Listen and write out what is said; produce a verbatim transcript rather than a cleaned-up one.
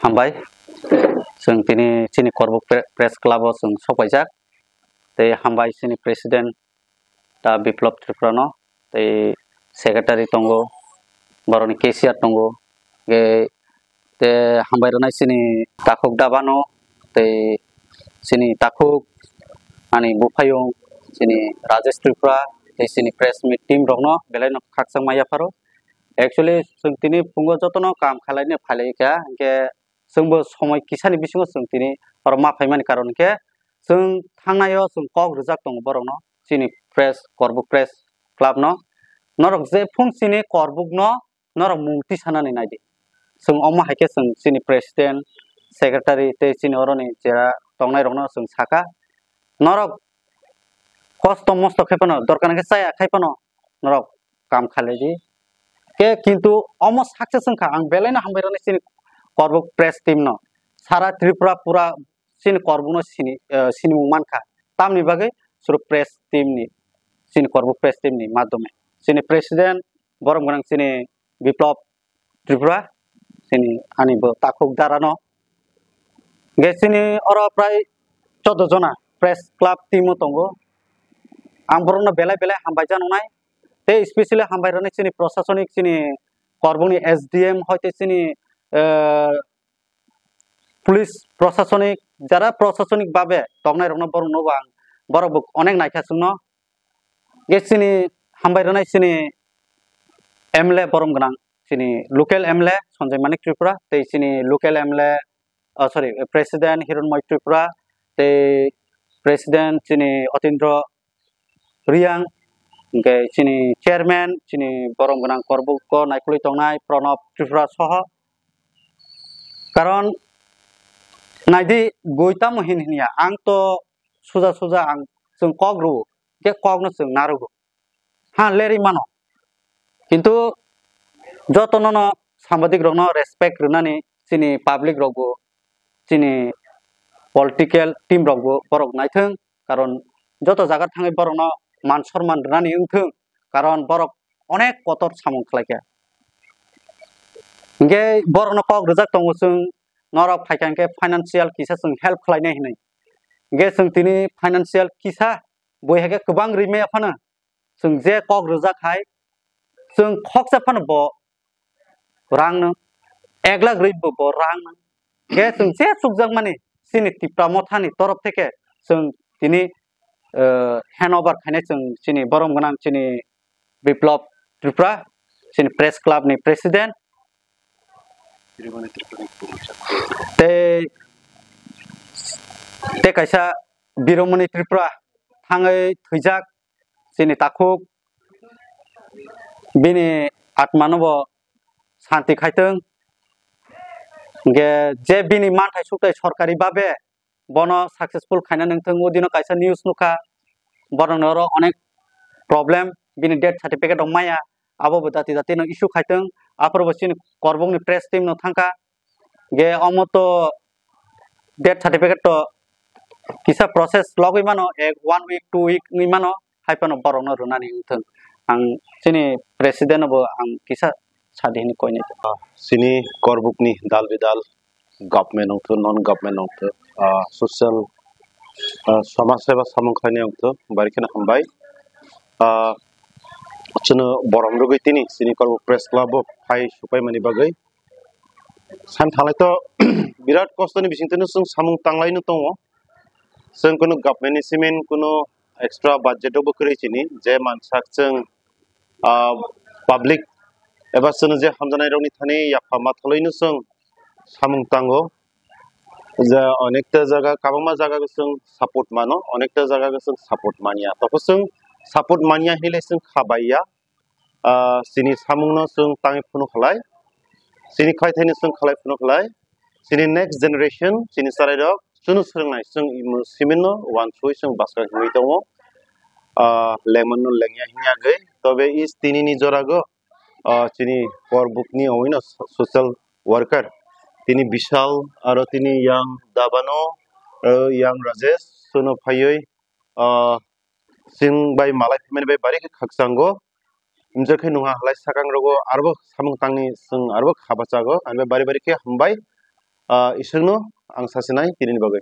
Hambai. Chwng tini chini Korbuk Pre-, Press Club o chwng sokpaijak. Tei hambai chini President ta Biplop Tripura no, tei Secretary tongo, borokni cashier tongo, tei, tei hambai rwnai chini takhuk daba no, tei chini takhuk ani buphayung chini Rajesh Tripura, tei chini press meet team rok no belai no khakchangma yapharo. Actually, chwng tini phungo jotono kam khlaina phailaikha, hinkhe chwngbo somoi kisani bisingo chwng tini oro ma phaimani karon hinkhe chwng thangnaio chwng kok rwjak tongo borokno, chini press, Korbuk Press Club no. Norok je phung chini Korbuk no norok mung tisanani naidi. Chwng omo hai khe chwng chini president, secretary tei chini oroni jera tongnairokno chwng sakha, norok kosto mosto khai phano, dorkar hwnkhe chaya khai phano norok kam khalai di. Khe kintu omo success wngkha, ang belai no hambai rwnai chini Korbuk press team no. Sara Tripura pura chini Korbuk no sini, eh, sinimung mankha. Tamni bagwi suru press team ni, chini Korbuk press team ni madhyome. Chini president borom gwnang chini Biplop Tripura, chini ani bo takhuk dara no. Ge chini oro prai choudo jona press club team o tongo. Ang borokno belai belai hambai janonai. Tei specially hambai rwnai chini prosasonik, chini Korbukni S D M hoite chini, eh, police prosasonik, jara prosasonik babe tongnai rokno borokno bo ang, borok bo onek naikha chwngno. Ge chini hambai rwnai chini M L A borom gwnang, chini local M L A Sanjay Manik Tripura, tei chini local M L A, oh, sorry, President Hironmoy Tripura, tei President chini Otindro Riang, hingke chini chairman, chini borom gwnang Korbuk o naikolwi tongnai Pranab Tripura soho. Karon naidi goi tamo hin hinya, ang to suja suja ang chwng kok rwo, je kok no chwng narogo. Ha, lerwi mano. Kintu jotono no sambadik rokno respect rwnani chini public rokbo, chini political team rokbo borok naithwng, karon joto jaga thangwi borokno man sorman rwnani wngthwng, karon borok onek kotor samung khlaikha. Hingke borokno kok rwjak tongo chwng, norok phaikha hingke financial kisa chwng help khlainai hinwi. Hingke chwng tini financial kisa bui hai khe kwbang rimaya phano, chwng je kok rwjak hai, chwng khoksa phano bo rang no, ek lakh rwi bo, bo rang no. Khe chwng je chukjakmani chini Tipra Mothani torof theke chwng tini, eh, hand over khainai chwng chini borom gwnang chini Biplop Tripura, chini press club ni president. Tei, tei kaisa Biromoni Tripura thangwi thwijak chini takhuk, bini atmano bo santi khaitwng. Hingke je bini manthai sukthai sorkari babe bono successful khaina nangthwng, o dino kaisa news nukha, borokni oro onek problem, bini death certificate rok maya, abo bo jati jati no issue khaitwng, aphuru bo chini Korbukni press team no thangkha, ge omo to death certificate to kisa process logwi mano, ek one week, two week wngwi mano, hai phano borokno rwnani wngthwng. Ang chini president no bo ang kisa sadi hini koinai. Chini Korbukni dal bidal, government wngthwng, non government wngthwng, ah, social, ah, samaj seba samung khlainai wngthwng, bari kheno hambai. Ah, chwngno borom rwgwi tini chini Korbuk Press Club o phai supaimani bagwi. San thalai to birat kostoni bisingtwino chwng samung tanglaino tongo. Chwng kunu government ni simin kunu extra budget rokbo kwrwi chini, je mansak chwng, ah, public eba chwngno je hamjaknai rokni thani yapha mathalwino chwng samung tango. Je onekta jaga, kwbangma jaga o chwng support mano, onekta jaga o chwng support manya. Tokho chwng support manya hinwi le chwng kha baiya. Ah, chini samungno chwng tangwi phunukhalai, chini khlaithaino chwng khalai phunukhalai, chini next generation, chini chwrairok chwngno swrwngnai, chwng imo siminno uansugwi chwng bwskang hinwi tongo. Ah, lengmanno lengya hinya gwi, tobe is tinini jorago, ah, chini Korbukni owino so-, social worker, tini Bishal, aro tini yang Dabano, aro yang Rajesh, chwngno phaiwi, ah, chwng bai malai phaimani bai bari khe khakchango. Wngjakhe nungha halai sakang rogo arbo samung tangni chwng arbo kha bachago. Ani bai bari bari khe hambai. Ah, iswkno ang sasinai tinini bagwi.